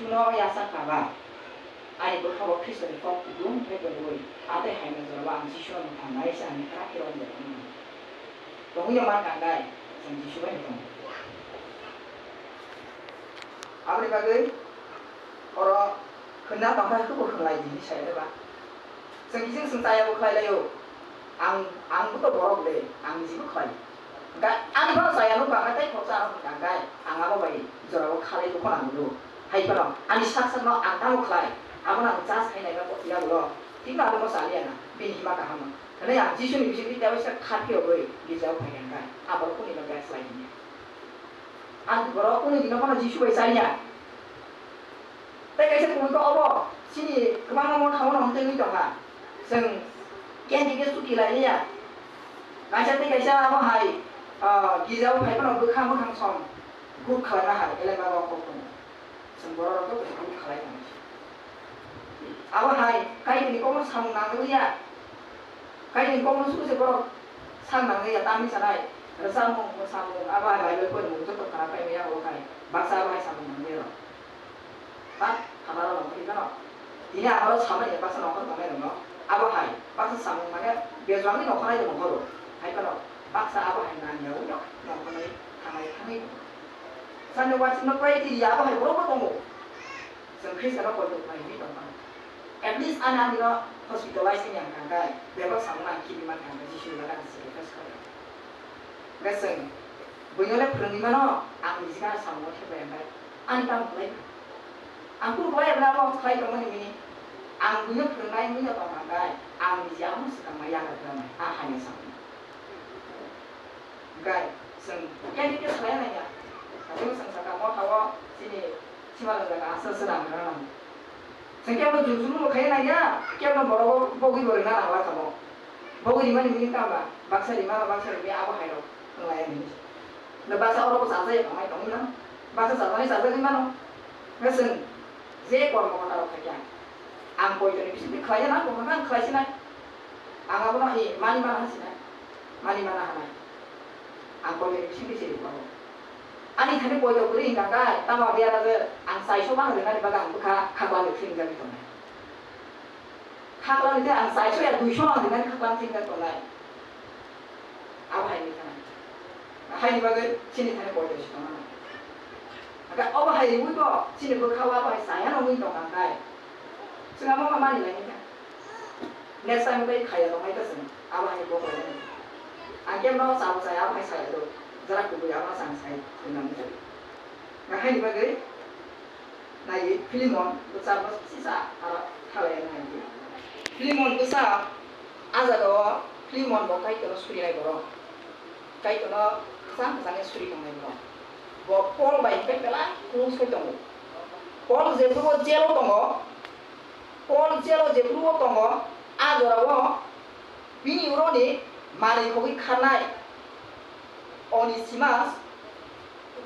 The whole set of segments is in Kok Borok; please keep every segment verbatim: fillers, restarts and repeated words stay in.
No yasa kaba, ani bwkha bo Khristoni kok kutung tei tongwi, atwi haino jorao ang Jisuno mwthang nai se ani krak khe romjak wngmano. Tongwi no man kangai, chwng Jisu bai no tongo. Aboni bagwi oro hwnna tongkha, haikhe bo hwnlai di hinwi sai rwba. Chwng kisa chwng chaya bo khlai laio. Ang, ang bo to borok le, ang niji bo khlai. Ga-, ani bono chaya nukha, ang tei khoroksa ano hwnka, hwnkhe ang abo bai jorao khalai bo khona ang nukgo. Hai phano ani sak sakno ang tamo khlai, abono ang cha sai naima bo yagulo. Tini abono chaliya na, bini hima kaham no. Hwnwi ang Jisuni bisingtwi tewaisa kha phiyogwi girjao phai kha, hwnkhe ang borok kuni no gas lai hwnwi. Ang borok kuni dino phano Jisu bai chaliya. Tei kaisa kubui khe obo chini kwbangma motha-o no hwn twi wngwi tongkha. Chwng kenti khe chuki lai ya. Kaisa tei kaisa abo hai, ah, girjao phai phano bwkha mwkhang som good khlaima hai elai ma rok kok tongo. Chwng borok rok kok good khlai tongo. Abo hai Kaitorni kokno samung nangwi ya. Kaitorni kokno suku se borok sam nangwi ya, tamni sanai. Rwchapmung, mwsamung, abo hai Bible poimung joto khana paimaya abo hai. Baksa abo hai samung nangwi ya rok. Ba, hamaro nongkhor hino. Tini hamaro samani baksa nongkhor tongnai rokno. Abo hai, baksa samung mane bejwangni nongkhornai rok nongkhoro. Hai phano baksa abo hai nangya wngya nongkhornai thangnai thangwi. Sani waisingno kwlai tiriya abo hai borokbo tongo. Chwng Khristano poito khlai hwnwi tongmano. At least ani anino hospitalize wngya wngkha khe, bebak samung ang khibi mankha khe Jisuni bagwi ang sacrifice khlai. Hwnkhe chwng buino le phwrwngwi mano, ang niji gana samungo thepai hwnkhe. Ani tamo khlai kha. Ang kunu khlai rwna abo khlai tongmani hwnwi ang buino phwrwngnai wngwi no tongkha, hwnkhe ang niji abono swkang ma yagra khlai nai, a hamya samung. Hwnkhe chwng khe khe khe khlai nai ya. Haikhe chwng sakha, motha o chini sima rwngjakha, aswk aswk rang rwna nango. Chwng khe abo jujulu bo khlai nai ya, khe abo borok bogwi bo rwna nang la kha bo. Bogwi rimani hwnwi tamo ba, baksa rimano, baksa rimwi abo hai rok wng lai ya hwnwi. Hwnkhe baksa oro bo chajak ya tongmani tongwi mano. Baksa chajaknai chajagwi mano. Hwnkhe chwng je kormo kota rok khaikha, ang poito ni bisingtwi khlai ya na, tongkha khe ang khlai sinai. Ang abono hi mani mana ha sinai. Mani mana hanai. Ang poito ni bisingtwi se rwkha bo. Ani thani poito kwrwi hwnkha khe, tamo biya rajak ang chaiso bang rwnani bagwi ang bwkha khaklang ni thwi wngjagwi tongnai. Khaklang ni thwi ang chaiso ya duiso bang rwnani khaklang thwi wngjak tongnai. Abo hai wngwi thanai. Haini bagwi chini thani poito se tongna nang. Hwnkhe obo hai riwi bo chini bwkha o abo hai chaya no wngwi tongkha khe. Chwng amo ma mani lai kha. Next time bai khaya tong hai ta chwng abo hai bo khlai nai. Ang khe no chao chaya abo hai saya do. Jara kubui abo chang sai nang. Na hai ni bagwi nai Philemon bwsa bo sisa aro khalai nai. Philemon bwsa a jaga o Philemon bo Kaitor no suri nai borok. Kaitor no kwchang kwchang khe suri tong nai borok. Bo Paul bai hwnkhe belai kunu soi tongo. Paul jephru o jail o tongo, Paul jelo jephru o tongo, a jora o bini uro ni manwi khogwi kharnai Onesimas,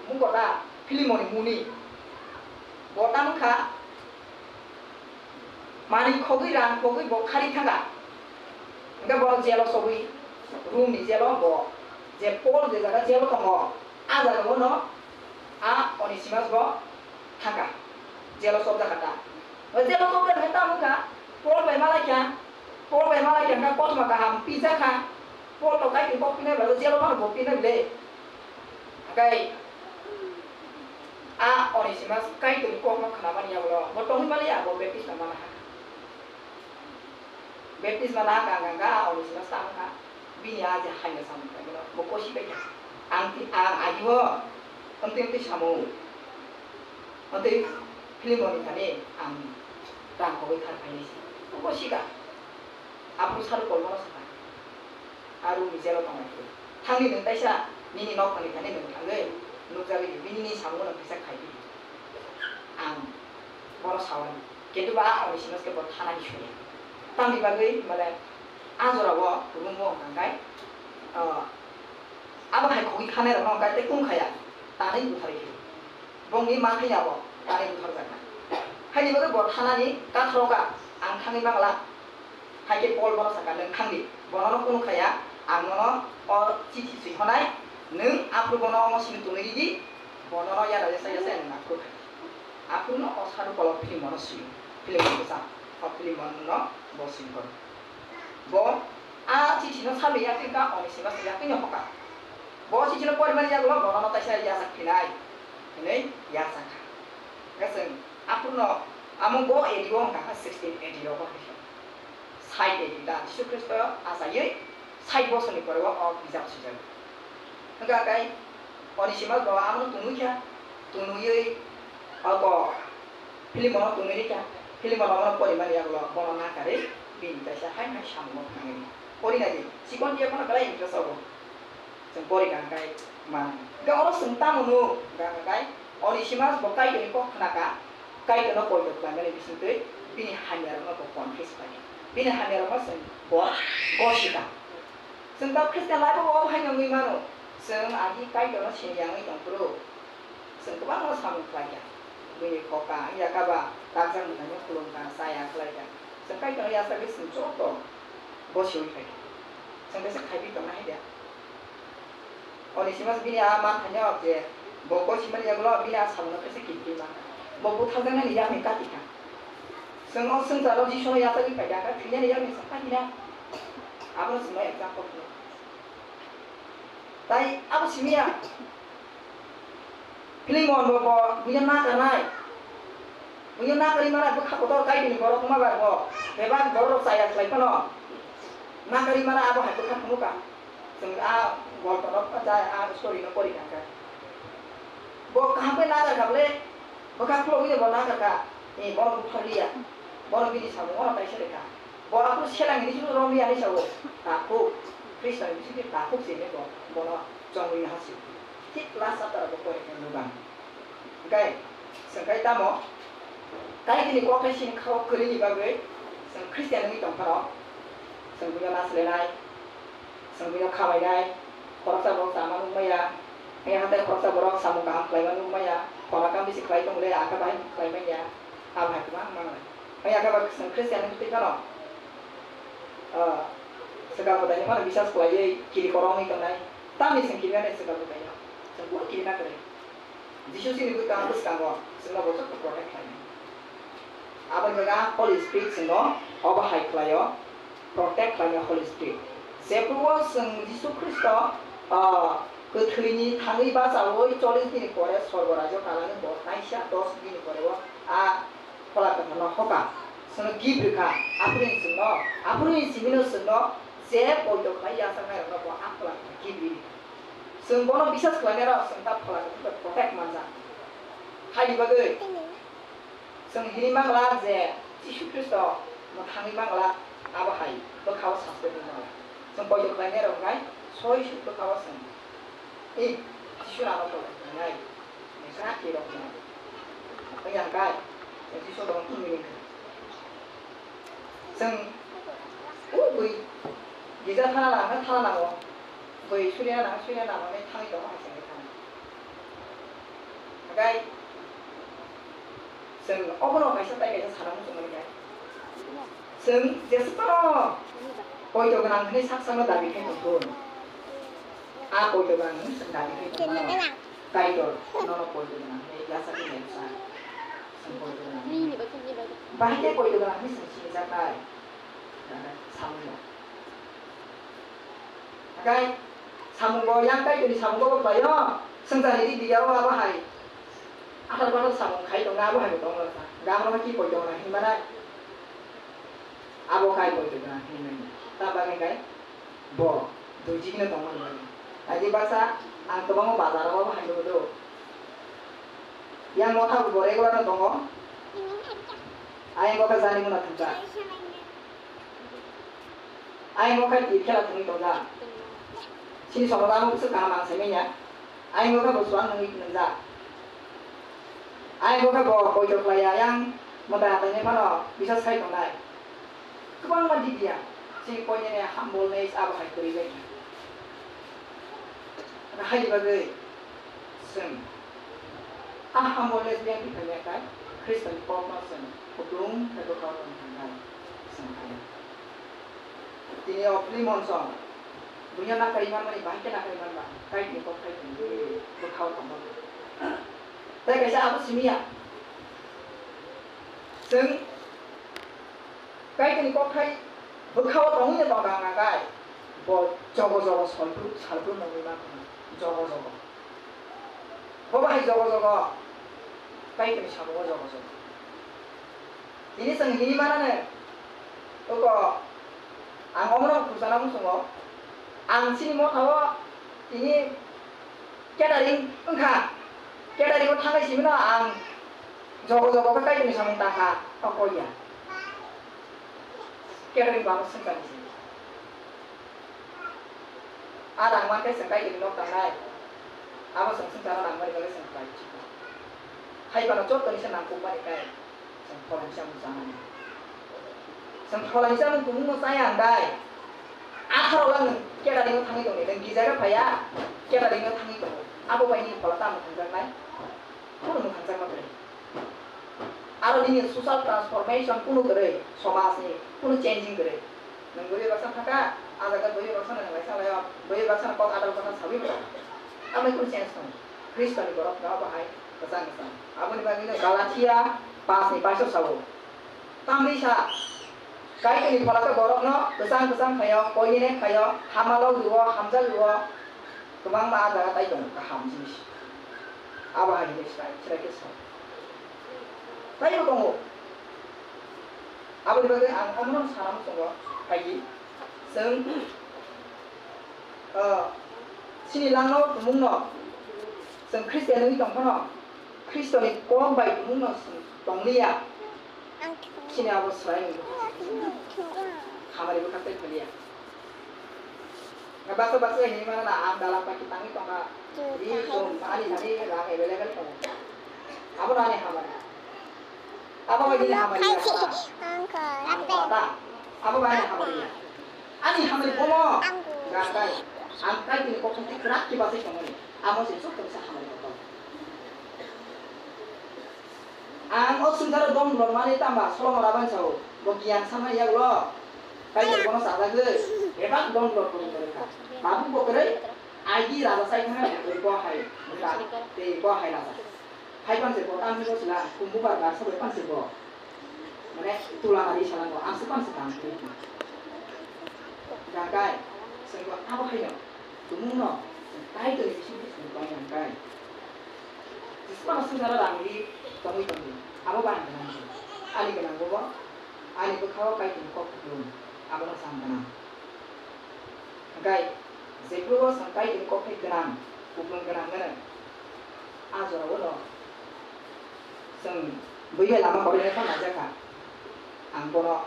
mung kota Philemon ni mung ni. Bo tamo kha manwi khogwi, rang khogwi bo kharwi thangkha. Hwnkhe bo jelo sogwi, Rom ni jelo bo, je Paul je jaga jelo tongo, a jaga o no a Onesimas bo thangkha, jelo chopjakha ta. O jelo chopjak hwnkhe tamo wngkha, Paul bai malai kha, Paul bai malai kha hwnkhe kothoma kaham pijakha, Paul to Kaitorni kok pinai bai o jelo phano bo pinai le. Hwnkhe a Onesimas Kaitorni kokno khnamani yagulo bo tongwi maliya, bo baptisma mana ha. Baptisma na kang kang kha, a Onesimas tamo kha. Bini a je haino samung khlaimano, bo kosi bai kha. Ang ti-, ang agi o, amtwi amtwi samung. Amtwi Philemon ni thani ang rang khogwi thar phainai se. Bo kosi kha. Aphuru sar kolmano sakha. A Rom ni jelo tongnai khe. Thangdi nwng taisa nini nokphani thani nwng thangwi nukjagwi di, bini ni samungo nwng kisa khai di. Ang bono sawani. Kintu ba a Onesimas khe bo thanani suya. Tamni bagwi mane a jora o Rom o hwnkha khe, o, abo hai khogwi khanai rokno hwnkha tei kung khaya, tanwi butharwi khe. Bongni manthai abo tanwi butharjaknai. Haini bagwi bo thanani katharo kha, ang thangwi mangla. Hai khe Paul bono sakha, "Nwng thangdi, bonono kunu khaya, ang nono o chithi swi honai, nwng aphuru bono omo simi tonwi ridi, bonono yada yasa yasa nwng aphuru khai." Aphuru no o sadu kolok Philemon no sio. Philemon bwsa, o Philemon no bo sio. Bo a chithi no salwi yakwi ka Onesimus yakwi no hoka. Bo chithi no porimani yagulo bono no kaisa yachak phinai hinwi yachak kha. Hwnkhe chwng aphuru no amo bo A D o wngkha kha sixteen A D o bo hai khe. Sait A D da Jisu Khristo achaiwi sait bosorni pore o, o bijap swijak. Hwnkha khe Onesimus bo amo tongwi kha, tongwi abo Philemon no tongwi kha, Philemon no porimani yagulo bono nakarwi bini kaisa hai hai samung no phangwi. Pori nai di, chikon dia phano belai interest obo. Chwng pori kha hwnkhe manai. Hwnkhe oro chwng tamo nuk hwnkha khe Onesimus bo Kaitorni kok khna kha, Kaitorno poito khlaimani bisingtwi bini hamyarokno bo confess khlai kha. Bini hamyarokno chwng bo gosi kha. Chwng tabuk Christian life-o bo obo hai wngwi mano. Chwng agi Kaitorno sini yangwi tong phuru chwng kwbangma samung khlai kha. Buini kokha wngya kha ba takjak mwtaino khulum kha, chaya khlai kha. Chwng Kaitorno yachagwi chwng joto gosiwi phai kha. Chwng kaisa khaiwi tongna hai da. Onesimus bini a manthaino je bo gosimani yagulo bini a samungno kaisa kiphilma. Bo butharjaknani yakni kati kha. Chwng o swngcharo Jisuno yachagwi phaikha, khe thwinani yakni chwng kati na. Abono chwngno example phunuk. Tai abo simi ya. Philemon bo, bo buino nakarnai. Buino nakarwi mana bwkha kotor Kaitorni borok wngma bai bo. Bebak borok rok chaya khlai phano. Nakarwi mana abo hai bwkha phunukha. Chwng a golpo no, a, a story no pori kha khe. Bo kaham khe nakar kha bole, bwkha khulogwi bo nakar kha. Ni bono butharliya. Bono bini samung bono kaisa rwkha. Bo aphuru selang hinwi simi romwi ani sao. Takhuk. Khristo ni bisingtwi takhuk se hinwi bo, bono chongwi ha si. Thik last chapter o bo pori khe nugo ang. Hwnkhe, chwng khai tamo, Kaitorni kok khai sini kha o kwrwini bagwi chwng Christian wngwi tong phano, chwng buino naslenai, chwng buino khabainai, khoroksa borok chama nukmaya, hwnwi hatai khoroksa borok samung kaham khlaima nukmaya, khoroknam bisi khlai tongwle akhe bahai khlai manya, abo hai kwbang mangnai. Hwnwi akhe ba chwng Christian wngwi twi phano, ah, swkang mwtaini phano bisas khlaiwi kiri korok wngwi tongnai, tamni chwng kiri mani swkang mwtaino, chwng kunu kiri na kwrwi. Jisu chini bwkang bwskango chwngno bo joto protect khlainai. Aboni bagwi ang Holy Spirit chwngno obo hai khlaio, protect khlainai Holy Spirit. Jephru o chwng Jisu Khristo, ah, kwthwini thangwi bachaui chollish bini pore sorgo rajyo kalangwi bo taisa dos bini pore o a Phola Kwtharno hoka, chwngno gift rwkha, aphuru chwngno, aphuru simino chwngno je poito khlai yachaknairokno bo a Phola Kwthar gift rwkha. Chwng bono bisas khlainairok chwng ta Phola Kwthar bai protect manjak. Haini bagwi chwng hinwi mangla je Jisu Khristo mwthangwi mangla, abo hai bwkhao saste wngwi mangla. Chwng poito khlainairok wngnai soi suk bwkhao chwng i Jisu rano polai wngnai. Sa khe rok na. Ang yang kai. Yang si so dong tu mini. Seng. U bui. Gija thana na, thana na mo. Bui surya na, surya na mo, ne thang to ha seng thana. Kai. Seng, obo no kaisa tai kaisa sana mo sung kai. Seng, jesa to. Poito gwnang hwnwi sak sakno dabi khe tongthun. A poito gwnang hwnwi seng dabi khe tongthun. Kaitor, nono poito gwnang hwnwi yachakni lemsa. Seng poito gwnang hwnwi. Bahai khe poito gwnang hwnwi seng sinijaknai. Samungno. Hakai, samungo yang Kaitorni samungo bo khlaio. Swngcharni di diya o abo hai. Athar bathar samung khai tongna abo hai bo tongla sa. Gam no ki poito gwnang hwnwi manai. Abo kai poito gwnang hwnwi manya. Ta bagwi kai bo dui jigino tongmani bagwi. Aji baksa ang kwbangma bazar o hai nugwi do. Yang motha bo regular no tongo. Ayang bokha jani muna thangkha. Ayang bokha tip khela thangwi tongjak. Sini somoda ang bwswk kaham ang sai manya. Ayang bokha bo suan nungwi nungjak. Ayang bokha bo poito khlaiya yang mwtai atai phano bisa sai tongnai. Kwbangma dibiya chini koinene humble nai abo hai kwrwi bai kha. Haini bagwi chwng a humble nai biyang bikha ya kha Khristoni kokno chwng kutung khe bwkha o tong thang kha chwng kha ya. Tini o Philemon song buino nakarwi manmani bahai khe nakarwi manba Kaitorni kok khai tongwi bwkha o tongma. Tei kaisa abo simi ya. Chwng Kaitorni kokthai bwkhao tongwi no tongkha hwnkha khe, bo jogo jogo salbru, salbru nangwi ma tongkha, jogo jogo. Bo bahai jogo jogo, Kaitorni samungo jogo jogo. Tini chwng hini manane, oko ang omono khurchana muchungo, ang chini mothao tini catering wngkha, catering o thangnai simi no ang jogo jogo khe Kaitorni samung tangkha, o kok ya. Catering bo ang swngchar ni simi. A rang mankhe chwng Kaitorni nok tangnai. Abo chwng swngcharo nangmani bagwi chwng khlai chikha. Hai phano joto ni se nangkukmani khe chwng pholani chamung chanani. Chwng pholani chamung tumungno chaya hwnkhe, atharo lang nwng catering o thangwi tongdi, nwng gija khe phaiya, catering o thangwi tongo. Abo bai nini phola tamo thangjaknai? Kunu mwthangjakma kwrwi. Aro nini social transformation kunu kwrwi, somajni kunu changing kwrwi. Nwng bwrwi baksa thangkha, a jaga bwrwi baksa nwng laisa laio, bwrwi baksa kok adal kok sawi bo. Tamni kunu change tongo. Khristoni borok no bahai kwchang kwchang. Aboni bagwi no Galatia paanch ni baiso sao. Tamni sa, Kaitorni phola khe borokno kwchang kwchang khaio, koine khaio, hamalok rwo, hamjak rwo, kwbangma a jaga tai tongo kaham jinis. Abo hai hinwi chwrai chwrai khe sa. Taibo tongo. Aboni bagwi ang omono sana muchungo, phaidi. Chwng, ah, chini langmao tumungno, chwng Christian wngwi tongphano, Khristoni kok bai tumungno chwng tongliya. Chini abo swraini hamari bwkha tei phalia. Baksa baksa hinwi mano na, ang dalam paki tangwi tongkha. Ri tum ani thani rang available tongo. Abo no ani hamari. Abo bai nini hamari ya. Ang kata. Abo bai ani hamari ya. Ani hamari bomo. Gatai. Ang kai tini kok songti krak ki basai tongmani. Amo se sok tersa hamari kotor. Ang o swngcharo dom lormani tamba solomora bansao, bo giyan samani yagulo. Kaitor bono chajagwi, bebak dom lor kwrwi kwrwi kha. Tabuk bo kwrwi, aigi raja chai thangna bo kwrwi bo hai mwta, tei bo hai raja. Hai panse bo tamni bo sila, kumbu bar bar sabai panse bo. Mane, tula nari salango, ang se panse tang kwrwi kha. Gakai, swngbo abo haino. Tumungno chwng Kaitorni bisingtwi chwng tongwi hwnkhe, jeswkano swngcharo rangri tongwi tongdi, abo bo ani gwnang se. Ani gwnang bo, ani bwkhao Kaitorni kok kupulung, abono cham gwnang. Hwnkhe jephrubo chwng Kaitorni kokthai gwnang, kupulung gwnang gwnang, a jorao no chwng bui bai lama korinai phano naijakha. Ang bono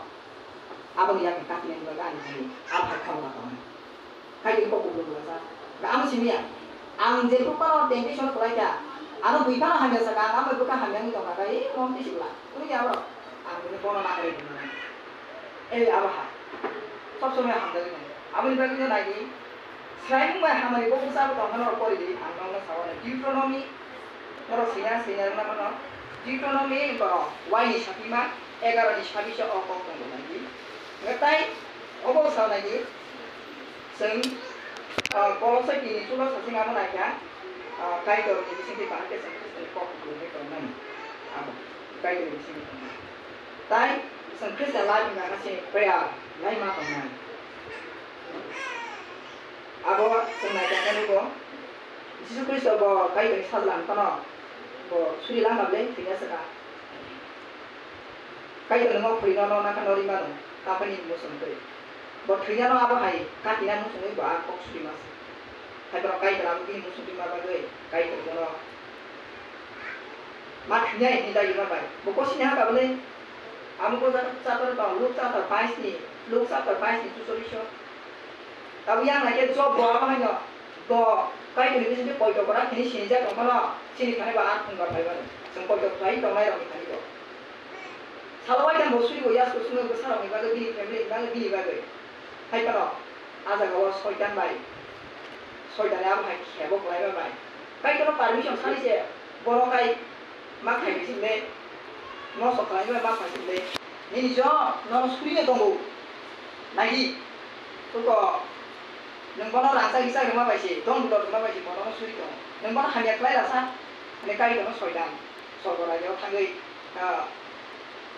aboni yakni katinani bagwi ani thani abo hai kha bo tongnai. Kaitorni kok kubulung bwlasa. Ang simi ya. Ang jephru phano temptation khlai kha. Ano bui phano hamya saka, ang amo bwkha hamya wngwi tongkha khe, "Ei, omo twi sibla." Wngya abo. Ang bini bono naharwi tongmani. Ei, abo ha. Sob somoi hamjagwi tongo. Aboni bagwi no nai di. Swraimung bai hamari bo bwsa bo tongkha norok pori di. Ang nokno sao Deuteronomy. Norok sina, sina wngna mano. Deuteronomy wngkha waini sapima, egaroni sabbish o kok tongo nai di. Hwnkhe tai obo sao nai di. Chwng, ah, Kolosai tini chulo sasing abo naikha, ah, Kaitorni bisingtwi bahai khe chwng Khristoni kok kubulungwi tongnani. Abo Kaitorni bisingtwi tongnai. Tai chwng Christian life wngkha khe chini prayer lai ma tongnai. Abo chwng naikha khe nugo, Jisu Khristo bo Kaitorni sajla wngphano bo suri langma ble thwina swkang. Kaitor nungno khurino no nakha no rimano, tamphai nini muchung twi. Bo thwinano abo hai katina muchungwi bo a kok suri ma se. Hai borok Kaitor abo bini muchung twi ma bagwi Kaitor bono ma thwinai hwnwi dagi ma bai. Bo kosini ha ka bwle amo bo jagao chapter tong, Luke chapter bais ni, Luke chapter bais ni chuchollish o. Tabuk yang naikhe Job bo abo haino bo Kaitorni bisingtwi poito kwrak hwnwi sinijak tongphano chini thani bo a thwngba phai mano. Chwng poito khlai tongnai rokni thani bo. Salo waitham bo suri bo yasku sungwi bwsarokni bagwi, bini family ni bagwi, bini bagwi. Hai phano a jagao Soitan bai, Soitani abo hai khebo kwlaiba bai. Kaitorno permission sani se bono kai ma khai bising le, nosto khlainai ma khai bising le. Nini jo nono suri no tongo. Nai di. Tuko nwng bono rangchak ichak rwma bai se, dong dulor rwma bai se bono suri tongo. Nwng bono hamya khlai rasa, hwnwi Kaitorno Soitan sorgo raijao thangwi, ah,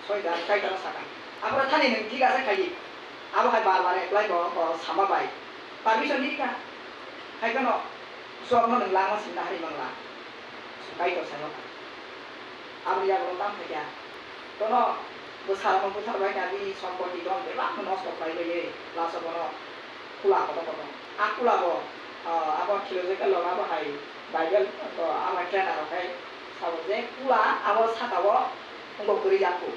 Soi jar, Kaitor sakha. Aphuru thani nwng thik asa khai di. Abo hai bar bar apply bo, bo sama bai. Permission di kha. Hai phano, swk no nwng langma simi nahari mangla. Kaitor sai kha. Abo yago tamo khaikha. Kono bwsarokno butharbai kha, bini sompoti dom bebak no nosto khlai bai, last o bono kula kotor kotor. A kula bo, ah, abo theological logo abo hai Bible to abo trainer rok hai sabo je kula abo saka o wngkok kwrwi jak kho.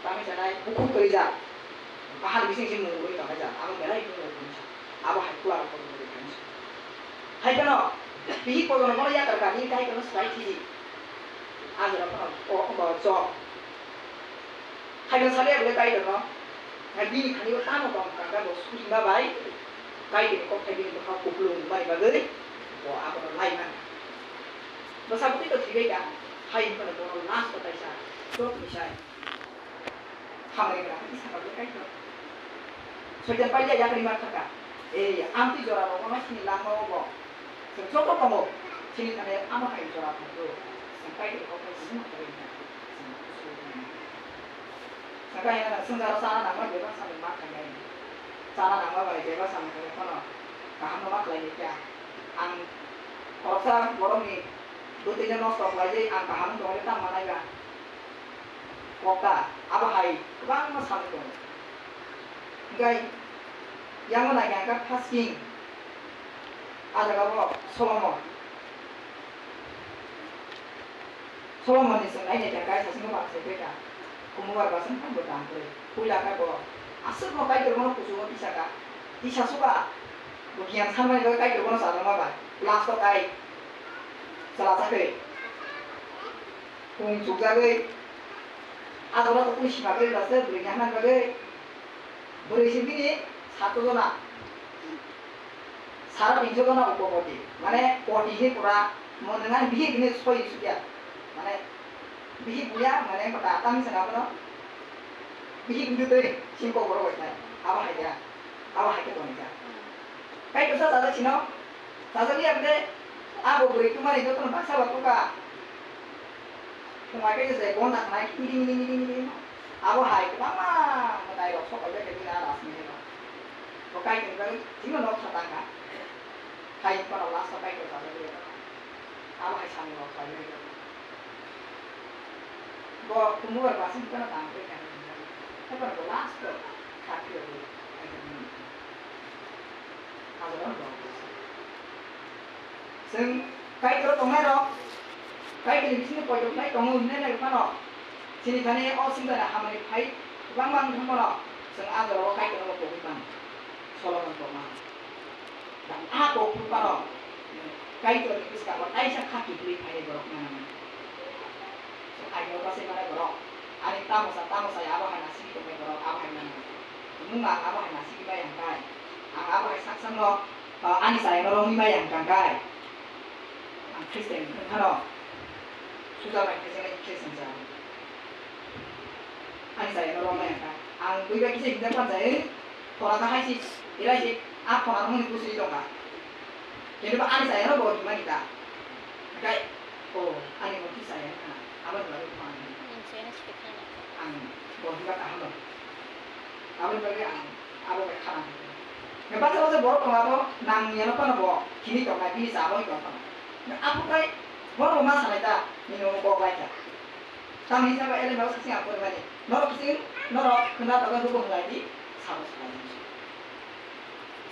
Tamo sanai bukhuk kwrwi jak. Bahar bising sing mung rwi tongnai jak. Abo belai bukhuk kwrwi jak. Abo hai kula rok kotor kotor khaini. Hai phano bihik kotor bono yakar kani kai kono swbai thidi. Ajora phano o, o, chok. Khaina sale abo le Kaitor no. Nai bini thani o tamo tong kaka bo suri ma bai. Kaitor ni kok thai bini bwkha kupulung bai bagwi. Bo abo no lai man. Bo sabuk to thibai ka. Hai phano bo last ko kaisa. Chok ni sai. Hamari gra kisa ka bo Kaitor. Soitan pai ya yakri ma thaka. Ei, amtwi jora bo no sini langma o bo. Chwng joto tongo, chini thani amo hai jora phano chwng Kaitor kokthai simi manjak wngkha, chwng kusu wngkha. Saka hwnwi swngcharo chana nangma bebak samung ma khainai. Chana nangma bai bebak samung khainai phano kahamno ma khlainai kha. Ang khoroksa borokni bwtwino nosto khlaiwi ang kaham wng tongwi tamo manai ba? Kokta, abo hai kwbangma samung tongo. Hwnkhe yango naikha hwnkhe first King, ah jaga o Solomon. Solomon ni chwng naina hwnkhe kaisa simi bwsai phaikha, kumu bar bwswng thanbo dam kwrwi. Puila khe bo aswkno Kaitor bono kuchugo tisaka, tisasuka, bo giyan sanmani bagwi Kaitor bono chajakma bai. Last o kai chwla chakwi. Kung chukjagwi, ah jora to kung sima khe bwrwi ni hwnna bagwi, bwrwi se bini sato jona, sara tinso jona upopoti, mane poti hi pura, mo nang ani bihik bini soi sukya, mane bihik buya, mane kota atang se abono, bihik budu tei singko borok bai thai, abo hai ya, abo hai khe tongwi kha. Kai kwsa chajak sino, chajak liya bwle, abo bwrwi twmani jotono baksa ba kwkha. Thwngmai khe je gonda khnai, midi, midi, midi, midi, midi. Abo hai kwbangma mwtai rok sok bai khe bini a rasni hai rok. Bo kai kwrwi bagwi chini nok sa tang kha. Hai phano last o kai kwrwi chajak liya. Abo hai samung rok khlai bagwi. Bo kumu bar bwswng phano tang khe kha. Hai phano bo last o kha phiyok bo. Chwng Kaitor tongnai rok, Kaitorni bisingo poito khlai tongo hinwi nai phano, chini thani o singsa hamani phai kwbangma wng thang phano, chwng a jorao Kaitorno bo kogwi mano, Solomon bo mano. A kok phuru phano, Kaitorni bwskango kaisa kha kiphilwi phainai borok mano. Aino bwsai manai borok, ani tamosa, tamosa abo hai nasingwi tongnai borok, abo hai mano. Mung ang abo hai nasingwi maya hwnkhe, ang abo hai sak sakno, ah, ani chayano romwi maya hwnkhe, ang Christian wngkha no, suja bai khe se Christian cha. Ani chayano romwi maya hwnkhe, ang bui bai kisa himjak panchai, khorang hai si, irai si, a khorang muni bwswi tongkha. Kintu ba ani chayano bo himani ta. Hwnkhe, o, ani bo kisa ya kana, abo ni bagwi phone. Ang chayano sibikha na. Ang bo hiba kaham no. Abo ni bagwi ang abo bai khana. Hwnkhe basa basa borok tongo abo nang yano phano bo hini tongkha, bini chabo ni tongkha. Hwnkhe abo kai bono bo ma sanai ta, nini omo kok lai kha. Tamni sabo ele mago sasing ang pormani. Norok sing, norok khna toga dugo hwnlai di, sabo salai di.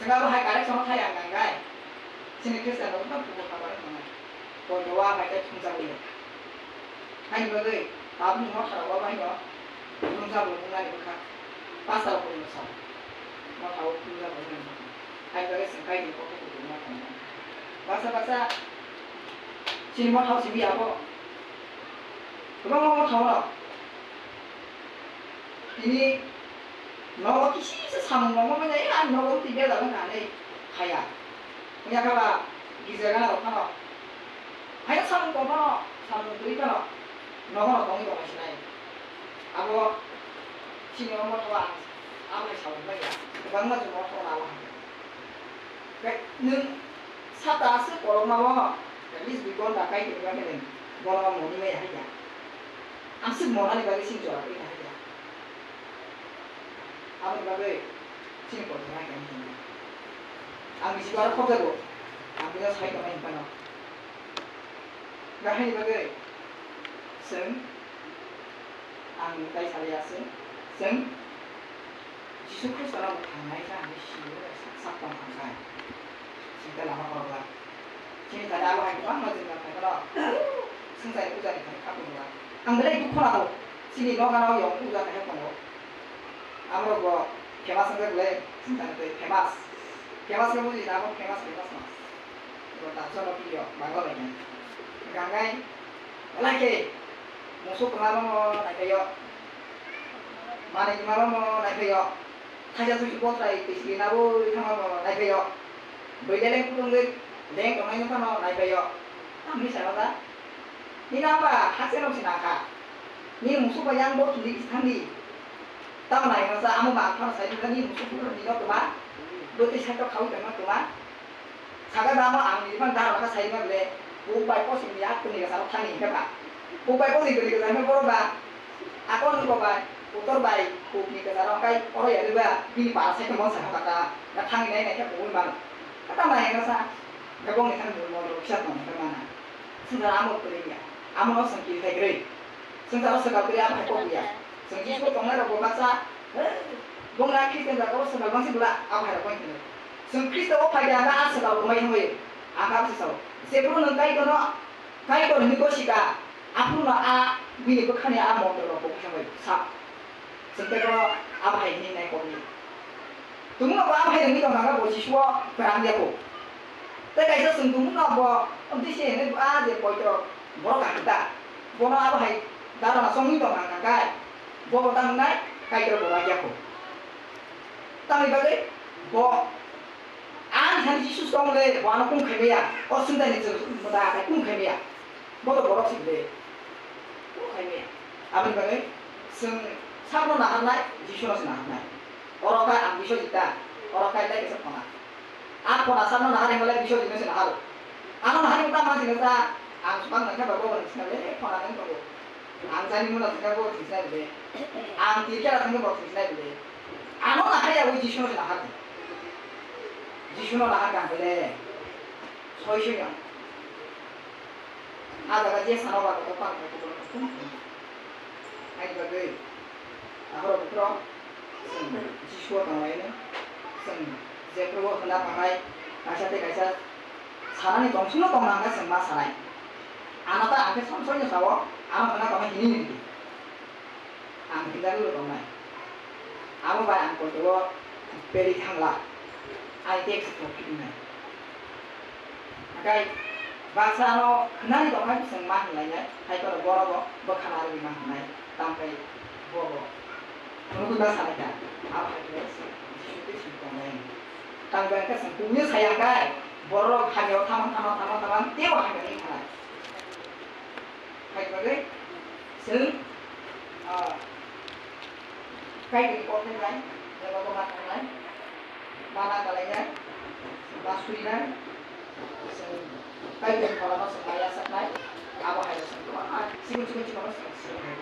Chwng abo hai correction no thai ang nang gai. Chini Christian rok no kubur khabar wng tongnai. Bo dowa bai tei thumjagwi. Haini bagwi tabukni motha rok bo bai no thumjagwi wngnani bwkha. Pastor rok bo sa. Motha o thumjagwi wngnani bwkha. Haini bagwi chwng kaini kokno kubur ma tongnai. Baksa baksa chini motha o simi abo. Kwbangma motha o no. Tini nogo kisi se samung rok ma manya, ani nogo twi bejak wngkha hinwi khaya. Wngya khe ba girja gana rok phano. Haino samung tong phano, samung kwrwi phano, nogo no tongwi tongma sinai. Abo chini o motha o ang, ang bai samung bai ya. Kwbangma chwng motha o abo hai. Nwng sata aswk kolokma o, at least dui ghonta kai tongma khe nwng bono moni maya hai ya. Aswk monani bagwi chini jora kwrwi nahar ya. Aboni bagwi chini kotor nai kani hwnwi. Ang bisi bar khobjago. Ang bino sai tongnai hwnphano. Gahini bagwi chwng, ang tai saliya chwng, chwng Jisu Khristono bo thangnai kha hwnwi sio, sak sak tong thang kha. Chini ta lama korokla. Chini thani abo hai kwbangma jwngjal phaikhe no, swngchar ni puja ni thani kha phunukla. Ang belai dukhu nango, chini nokha no yong puja khe tongo. Amrok bo famous wngkha belai, swngchar ni twi famous. Famous khe buji na, abo famous, famous no. Bo ta jono piyo, bagla bai nai. Gangai, belai khe, musuk kwma no nai phaio. Manwi kwma no nai phaio. Thaisa suisu botrai twi sigi nabo thangma bo naiphai o. Bwidai leng kutung de leng tongnai no phano naiphai o. Tamni sana da. Nini aba hakse nok sina kha. Nini musuk ba yang bo tuli thangdi. Tamo nai no sa amo ba phano sai ni musuk kutung ni no tuma. Bo tei sai to khawi tongma tuma. Sakha damo ang ni phang daro kha sai ma bele, kuk bai posing ni ak kuni kasa thani khe ba. Kuk bai posing kuni kasa khe boro ba. Akon ko bai, utor bai, kuk ni kasa rok kai oro ya ba, bini para sai mon sa kha ta. Na thang nai nai khe kuk ban. Kata mai na sa. Ga bong ni thang mo ro kisa tong khe mana. Sing dara amo kuri ya. Amo no sang ki thai kre. Sing dara sa ka kuri am hai ko ya. Sing ji ko tong na ro ko ba sa. Bongni a Christian jaga o swkang bangsi bwla abo hai rok bai khe. Chwng Khristo o phai khe ang khe a swkang rok bai thangwi ang khe abo se sao. Jephuru nwng Kaitorno, Kaitor hwnwi gosi kha, aphuru no a bini bwkhani a mondol rok bo thangwi sa. Chwng tei bono abo hai hwnwi nai kokni. Tumungno bo abo hai wngwi tong kha bo Jisu o kwrang ya kho. Tei kaisa chwng tumungno bo amtwi se hwnwi a je poito borok kaham ta. Bono abo hai dharana chongwi tong kha kha kai. Bo bo tang wngnai, Kaitor bo waikya kho. Tamni bagwi bo ani thani Jisu tong le, bo ano kung khai maya, o sundai ni chwng mwta kai kung khai maya. Bo to borok si le, kung khai maya. Aboni bagwi chwng sakno naharnai, Jisu no se naharnai. Oro kha ang Biswajit ta, oro kha lai kaisa phona. A phona sakno nahar hwnba lai Biswajit no se naharo. Ano nahar hwnba ma se nahar, ang swkang nangkha ba bo bo nang sinai le phona nang tongo. Ang jani muna thangkhe bo thwngsinai bwle. Ang tirkela thangkhe bo thwngsinai bwle. Ano nahar ya wi Jisu no se nahar di. Jisu no nahar kha bwle. Soi soi no. A jaga je sano ba kotor pan khai kotor no kum kum. Hai bagwi. Ahoro bukro. Chwng Jisu o tonglaino. Chwng jephru o hwnna thangnai kaisa tei kaisa sanani tongthokno tongna hwnna chwng ma sanai. Ano ta ang khe som soino sao, ano hwnna tongma hini ni di. Ang hinjagwi bo tongnai. Amo bai ang koito o beri thangla. Ai text rok philnai. Hakai baksa ano hwnani tongkha chwng ma hwnlainai, hai phano borok bo bwkha narwgwi ma hwnai, tamkhe bo bo phunugwi ma sanai kha, abo hai khe Jisu Khristo tongnai. Tamni bagwi khe chwng kubui sai ya khe borok rok hamya o thamang thamang thamang thamang teibo hamya wngwi thanai. Hai bagwi chwng, ah, Kaitorni kothai bai, eba bo ma thangnai, ma na kalainai, ma suinai, chwng Kaitorni pholano chwng ma yachaknai, abo hai chwng kwbangma chikon chikon chikon chwng.